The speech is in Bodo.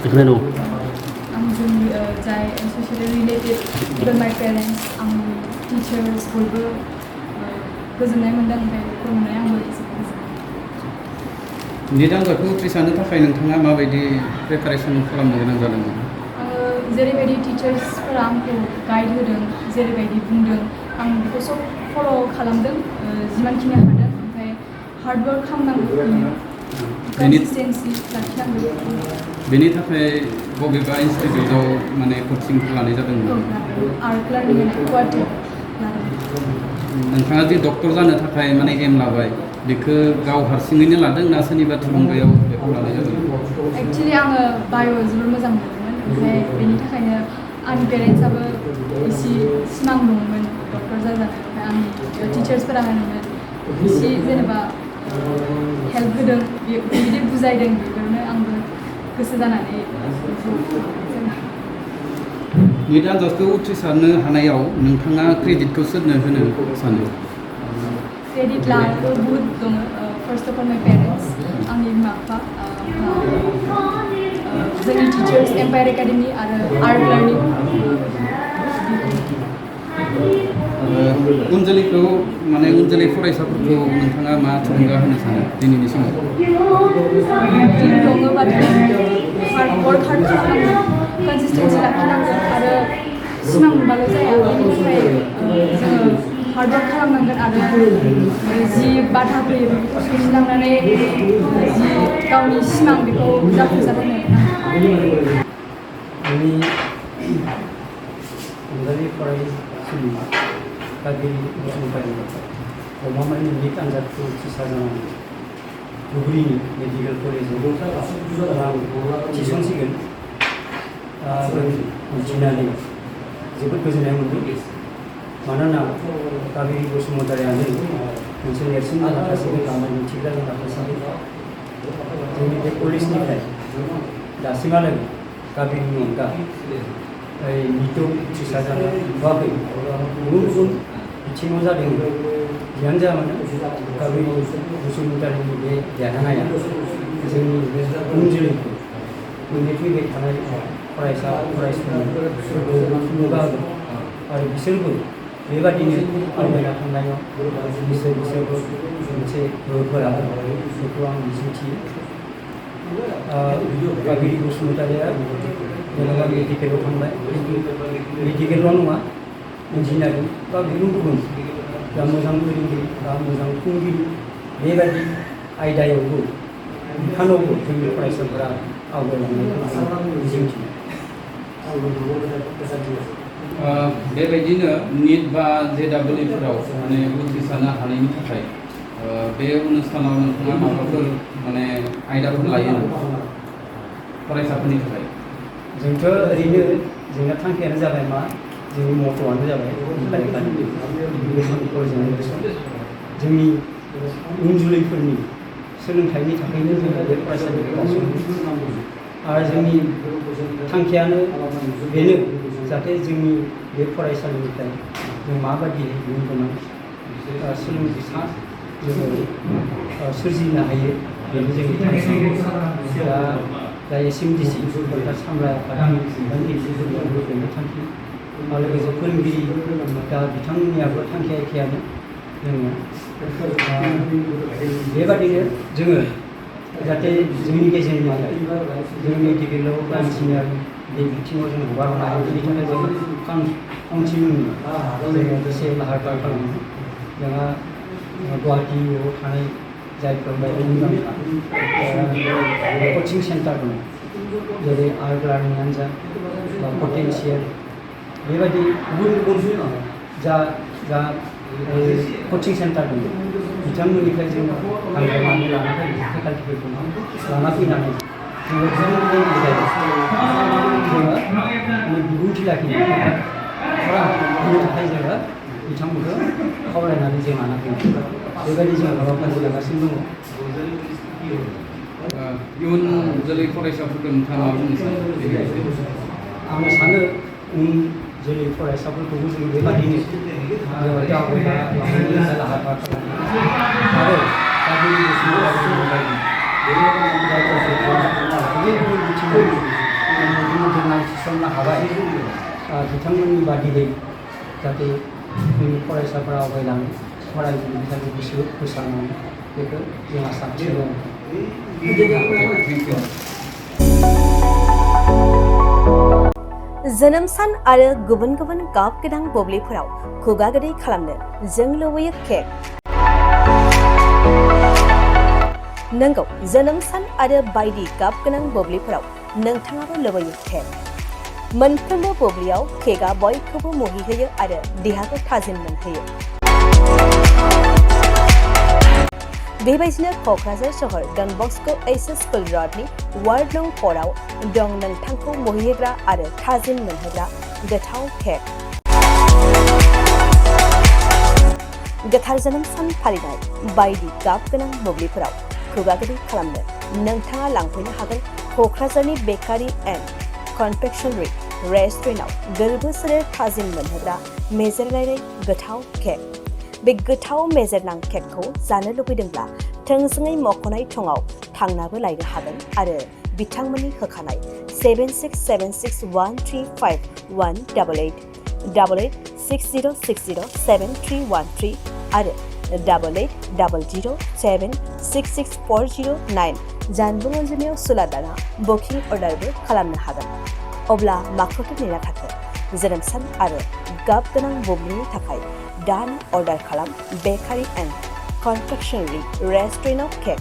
बेखौनो दं आं जोंनि जाय ससियेलि रिलेटेड इभेन माय पेरेन्टस आंनि टिचार्स बयबो गोजोननाय मोनदों ओमफ्राय फोरोंनाय आंबो जोबोद गोजोनदों। निट आनजादखौ उथ्रिसारनो थाखाय नोंथाङा माबायदि प्रिपारेसन खालामनो गोनां जादोंमोन? आङो जेरैबायदि टिचार्सफोरा आंखौ गाइड होदों जेरैबायदि बुंदों आं बेखौ सब फल' खालामदों जिमानखिनि हादों ओमफ्राय हार्डवर्क खालामनांगौ कनसिस्टेन्सि लाखिनांगौ। बेनि थाखाय बबेबा इनस्टिटिउटआव माने कचिं लानाय जादोंमोन? आर्ट लार्निं गुवाहाटियाव लादों। नोंथाङा जे डक्टर जानो थाखाय माने एम लाबाय बेखौ गाव हारसिङैनो लादों ना सोरनिबा थुलुंगायाव बेखौ लानाय जादों? एक्चुलि आङो बाय' जोबोर मोजां मोनोमोन ओमफ्राय बेनि थाखायनो आंनि पेरेन्टसाबो एसे सिमां दंमोन डक्टर जाजानो ओमफ्राय आंनि टिचार्सफोरा होनोमोन एसे जेनेबा हेल्प होदों बिदि बुजायदों बेफोरनो आंबो गोसो जानानै निट आनजादखौ उथ्रिसारनो हानायाव नोंथाङा क्रेडिटखौ सोरनो होनो सानो? क्रेडिट लानोबो बुहुत दङ। फार्स्ट अफ अल माय पेरेन्टस आंनि बिमा बिफा जोंनि टिचार्स एम्पायार एकाडेमि आरो आर्ट लार्निं। उन जोलैखौ माने उन जोलै फरायसाफोरखौ नोंथाङा मा थुलुंगा होनो सानो दिनैनि समाव? दङबाथाय वर्क हार्ड खालामनांगोन कनसिस्टेन्सि लाखिनांगोन आरो सिमां नुबाल' जाया बेनि थाखाय जोङो हार्डवर्क खालामनांगोन आरो जि बाधा फैयो बेखौ सौसिलांनानै जि गावनि सिमां बेखौ जाफुंसार होनो आंनि अनजालि फरायसुलि गागिरि बसुमतारी गमामायनि निट आनजादखौ उथ्रिसार जानानै धुबुरीनि मेडिकेल कलेजाव आं थिसनसिगोन मिथिनानै जोबोद गोजोननाय मोनदों। मानोना गागिरि बसुमतारीयानो मोनसे नेरसोन जाना थासिगोन लामा दिन्थिग्रा जाना थासिगोन। जोंनि बे कलेजनिफ्राय दासिमहालागै गागिरिनि अनगा निटआव उथ्रिसार जानो नुवाखै। गुबुन गुबुन बिथिङाव जादों जियानो जा मानो गागिरि बसुमतारीनि बे देरहानाया जोंनि बे उन जोलैखौ उननि फैबाय थानाय फरायसा फरायसुलिफोरखौ थुलुंगा होगोन आरो बिसोरबो बेबादिनो आवगायना थांनायाव बिसोरबो मोनसे गोहोफोरा बेखौ आं मिजिंथियो। गागिरि बसुमतारीया जेनेबा मेडिकेलाव थांबाय, मेडिकेलल' नङा इन्जिनियारिं बा गुबुन गुबुन बा मोजां फोरोंगिरि बा मोजां खुंगिरि बेबायदि आयदायावबो बिफानावबो जोंनि फरायसाफोरा आवगायलांनायखौ मिजिंथियो। बेबायदिनो निट बा JEEफोराव माने उथ्रिसारनो हानायनि थाखाय बे अनुष्ठानाव नोंथाङा माबाफोर माने आयदाफोर लायो नामा फरायसाफोरनि थाखाय? जोंथ' ओरैनो जोंना थांखियानो जाबाय मा जोंनि मट'आनो जाबाय जोंनि उन जोलैफोरनि सोलोंथाइनि थाखायनो जोङो बे फरायसालिखौ गायसनदों आरो जोंनि थांखियानो बेनो जाहाथे जोंनि बे फरायसालिनिफ्राय जों माबायदि गुन गोनां सोलोंसा जोङो सोरजिनो हायो बेनो जोंनि थांखि। दा SMDC डक्टर सामलाय आफादगिरिफोरनियाबो बेनो थांखि आरो लोगोसे फोरोंगिरि दा बिथांमोननियाबो थांखिया एखेयानो जोङो बेबादिनो जोङो जाहाथे जोंनि गेजेरनिफ्राय जों मेडिकेलाव बा इन्जिनियारिं बे बिथिङाव जों हगारनो हायो बेनि थाखाय जों काउन्सिलिंनि जोङो एसे लाहार फाहार खालामो। जोंहा गुवाहाटियाव थानाय जायफोर बायदि कचिं सेन्टार दङ जेरै आर्ट लार्निंआनो जा बा पटेनसियेल बेबायदि गुबुन गुबुन जा कचिं सेन्टार दङ बिथांमोननिफ्राय जोङो हांख्रायनानै लाना फैयो फेकाल्टिफोरखौ लाना फैनानै जोङो गुबुन गुबुन आयदायाव जोङो बिबुंथि लाखिनो होनो थाखाय जोङो बिथांमोनखौ खावलायनानै जों लाना फैयो। बेबायदि जों हाबाफारि लागासिनो दङ। इयुन जोलै फरायसाफोरखौ नोंथाङा मा बुंनो सानो? आं सानो उन जोलै फरायसाफोरखौबो जों बेबादिनो दावबायना लांनायनि राहा खालामो आरो गामिनि सुबुंफोरनि बायदि गुबुन गुबुन बिथिङाव हाबाय बिथांमोननि बादियै जाहाथे जोंनि फरायसाफोरा आवगायलाङो फरायनायनि थाखाय गोसो होसारनानै बेखौ जों आसा खालामो। जोनोम सान आरो गुबुन गुबुन गाब गोनां बुब्लिफोराव खुगा गोदै खालामनो जों लुबैयो केक। नंगौ, जोनोम सान आरो बायदि गाब गोनां बुब्लिफोराव नोंथाङाबो लुबैयो केक। मोनफ्रोमबो बुब्लियाव केकआ बयखौबो मुहिहोयो आरो देहाखौ थाजिम मोनहोयो। बेबायदिनो क'क्राझार सहर डन बस्क' एच.एस. स्कुल र'डनि वार्ड नं 4 आव दं नोंथांखौ मुहिहोग्रा आरो थाजिम मोनहोग्रा गोथाव केक। गोथार जोनोम सान फालिनाय बायदि गाब गोनां बुब्लिफोराव खुगा गोदै खालामनो नोंथाङा लांफैनो हागोन क'क्राझारनि बेकारि एन्ड कनफेक्शनारि रेस्टुरेन्टआव गोरबो सोलेर थाजिम मोनहोग्रा मेजेरनाय गोथाव केक। बे गोथाव मेजेरनां केकखौ जानो लुबैदोंब्ला थोंजोङै मख'नाय थंआव थांनाबो लायनो हागोन आरो बिथांमोननि होखानाय 767601351888 8860607313 आरो 880007664009 जानबुं अनजिमायाव सुलादाना बुकिं अर्डारबो खालामनो हागोन। अब्ला माखौथो नेना थाखो? जोनोम सान आरो गाब गोनां बुब्लिनि थाखाय दानो अर्डार खालाम बेकारि एन्ड कनफेक्शनारि रेस्टुरेन्टआव केक।